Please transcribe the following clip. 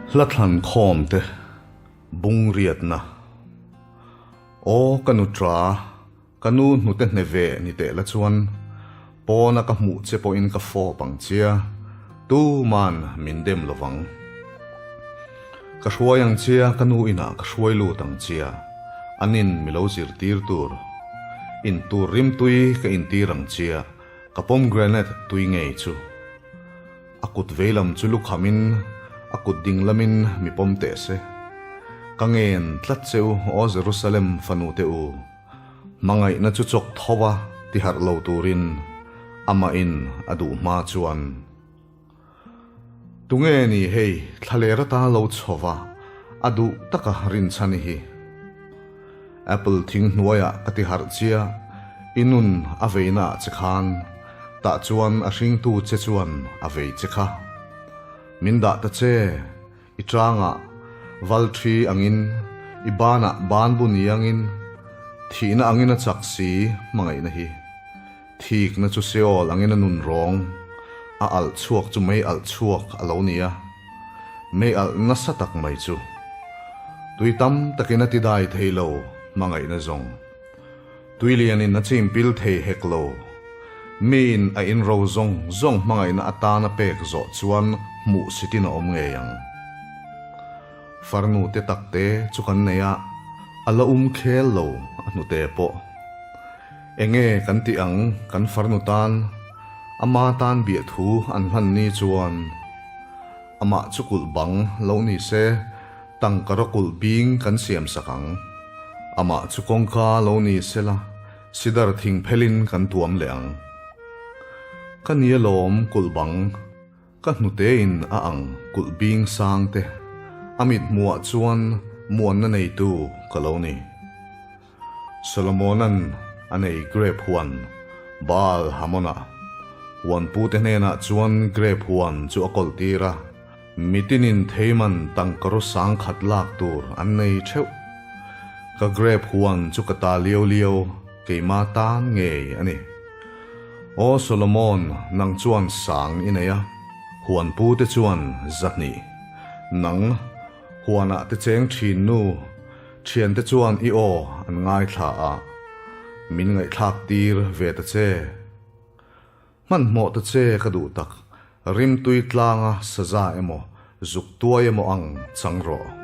Hla thlan khawmte bung riatna. Aw ka nu tra, ka nu hnute hne ve ni teh la chuan pawna ka hmuh che pawhin ka fawp ang chia, tuman min dem lovang. Ka hruai ang chia, ka nu inah ka hruai lut ang chia, anin mi lo zirtir tur. Intur rimtui ka intir ang chia, ka pomegranate tui ngei chu. A kut veilam chu lukhamin a kut dinglamin mi pawm teh se. Ka ngen tlat che u, aw Jerusalem fanute u, hmangaihna chu chawk tho a ti harh lo turin amahin a duh hma chuan. Tunge ni hei thlaler ata lo chho va, a duh taka rinchhani hi? Apple thing hnuaiah ka ti harh chia, i nun a veina ah che khan, tah chuan a hringtu che chuan a vei che kha. Min dah ta che, i tangah val thi angin, i banah ban bu ni angin, thihna angin a chak si hmangaihna hi. Thikna chu Seol angin a nun rawng, a alh chhuak chu mei alh chhuak a lo ni a, mei alh nasa tak mai chu. Tui tam takin a ti dai thei lo hmangaihna zawng. Tui lianin a chim pil thei hek lo. Miin a inro zawng zawng hmangaihna atana pek zawh chuan hmuh sitin a awm ngei ang. Farnu te tak te chu kan nei a, a la um khel lo a hnute pawh. Enge kan tih ang kan farnu tan ama tan biahthu an hman ni chuan amah chu kulh bang lo ni se tangkara kulh bing kan siam sak ang. Amah chu kawngka lo ni se la sidar thing phelin kan tuam leh ang. Ka nia lawm kulh bang ka hnute in a ang kulh bing sang te a mit hmuhah chuan muanna neitu ka lo ni. Solomona'n a nei grape huan Baal Hamona huanpute hnenah chuan grape huan chu a kawlh tir a, mitinin theiman tangkaraw sangkhat lak tur an nei theuh. Ka grape huan chu ka ta liau liau, keima tan ngei a ni. Aw Solomon, nang chuan sang i nei a, huanpute chuan zahnih. Nang, huanah te cheng thin nu, Thiante chuan i aw an ngaithla a, min ngaihthlak tir ve ta che. Hmanhmawh ta che ka duh tak, rimtui tlanga saza emaw zuk tuai emaw ang chang rawh.